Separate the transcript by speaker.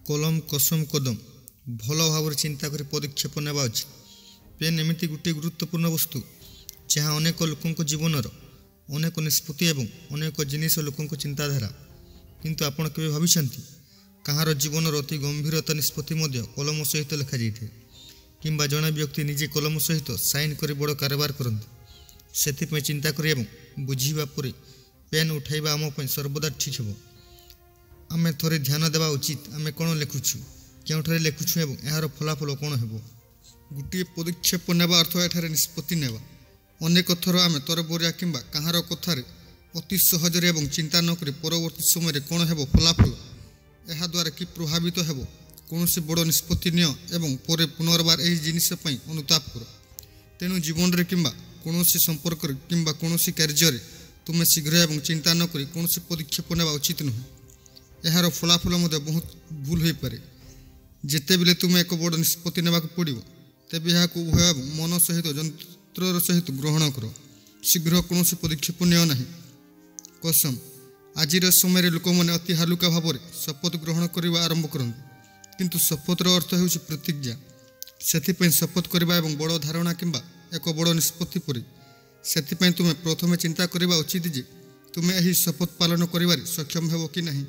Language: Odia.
Speaker 1: କଲମ, କସମ, କଦମ। ଭଲ ଭାବରେ ଚିନ୍ତା କରି ପଦକ୍ଷେପ ନେବା ଉଚିତ। ପେନ୍ ଏମିତି ଗୋଟିଏ ଗୁରୁତ୍ୱପୂର୍ଣ୍ଣ ବସ୍ତୁ ଯାହା ଅନେକ ଲୋକଙ୍କ ଜୀବନର ଅନେକ ନିଷ୍ପତ୍ତି ଏବଂ ଅନେକ ଜିନିଷ ଲୋକଙ୍କ ଚିନ୍ତାଧାରା। କିନ୍ତୁ ଆପଣ କେବେ ଭାବିଛନ୍ତି କାହାର ଜୀବନର ଅତି ଗମ୍ଭୀରତା ନିଷ୍ପତ୍ତି ମଧ୍ୟ କଲମ ସହିତ ଲେଖାଯାଇଥାଏ, କିମ୍ବା ଜଣେ ବ୍ୟକ୍ତି ନିଜେ କଲମ ସହିତ ସାଇନ୍ କରି ବଡ଼ କାରବାର କରନ୍ତି? ସେଥିପାଇଁ ଚିନ୍ତା କରି ଏବଂ ବୁଝିବା ପରେ ପେନ୍ ଉଠାଇବା ଆମ ପାଇଁ ସର୍ବଦା ଠିକ୍ ହେବ। ଆମେ ଥରେ ଧ୍ୟାନ ଦେବା ଉଚିତ ଆମେ କ'ଣ ଲେଖୁଛୁ, କେଉଁଠାରେ ଲେଖୁଛୁ ଏବଂ ଏହାର ଫଳାଫଳ କ'ଣ ହେବ। ଗୋଟିଏ ପଦକ୍ଷେପ ନେବା ଅର୍ଥ ଏଠାରେ ନିଷ୍ପତ୍ତି ନେବା। ଅନେକ ଥର ଆମେ ତରବରିଆ କିମ୍ବା କାହାର କଥାରେ ଅତି ସହଜରେ ଏବଂ ଚିନ୍ତା ନକରି ପରବର୍ତ୍ତୀ ସମୟରେ କ'ଣ ହେବ ଫଳାଫଳ, ଏହାଦ୍ୱାରା କି ପ୍ରଭାବିତ ହେବ, କୌଣସି ବଡ଼ ନିଷ୍ପତ୍ତି ନିଅ ଏବଂ ପରେ ପୁନର୍ବାର ଏହି ଜିନିଷ ପାଇଁ ଅନୁତାପ କର। ତେଣୁ ଜୀବନରେ କିମ୍ବା କୌଣସି ସମ୍ପର୍କରେ କିମ୍ବା କୌଣସି କାର୍ଯ୍ୟରେ ତୁମେ ଶୀଘ୍ର ଏବଂ ଚିନ୍ତା ନକରି କୌଣସି ପଦକ୍ଷେପ ନେବା ଉଚିତ ନୁହେଁ। ଏହାର ଫଳାଫଳ ମଧ୍ୟ ବହୁତ ଭୁଲ ହୋଇପାରେ। ଯେତେବେଳେ ତୁମେ ଏକ ବଡ଼ ନିଷ୍ପତ୍ତି ନେବାକୁ ପଡ଼ିବ, ତେବେ ଏହାକୁ ଉଭୟ ଏବଂ ମନ ସହିତ ଯନ୍ତ୍ରର ସହିତ ଗ୍ରହଣ କର। ଶୀଘ୍ର କୌଣସି ପଦକ୍ଷେପ ନିଅ ନାହିଁ। କସମ, ଆଜିର ସମୟରେ ଲୋକମାନେ ଅତି ହାଲୁକା ଭାବରେ ଶପଥ ଗ୍ରହଣ କରିବା ଆରମ୍ଭ କରନ୍ତି, କିନ୍ତୁ ଶପଥର ଅର୍ଥ ହେଉଛି ପ୍ରତିଜ୍ଞା। ସେଥିପାଇଁ ଶପଥ କରିବା ଏବଂ ବଡ଼ ଧାରଣା କିମ୍ବା ଏକ ବଡ଼ ନିଷ୍ପତ୍ତି ପରି। ସେଥିପାଇଁ ତୁମେ ପ୍ରଥମେ ଚିନ୍ତା କରିବା ଉଚିତ ଯେ ତୁମେ ଏହି ଶପଥ ପାଳନ କରିବାରେ ସକ୍ଷମ ହେବ କି ନାହିଁ।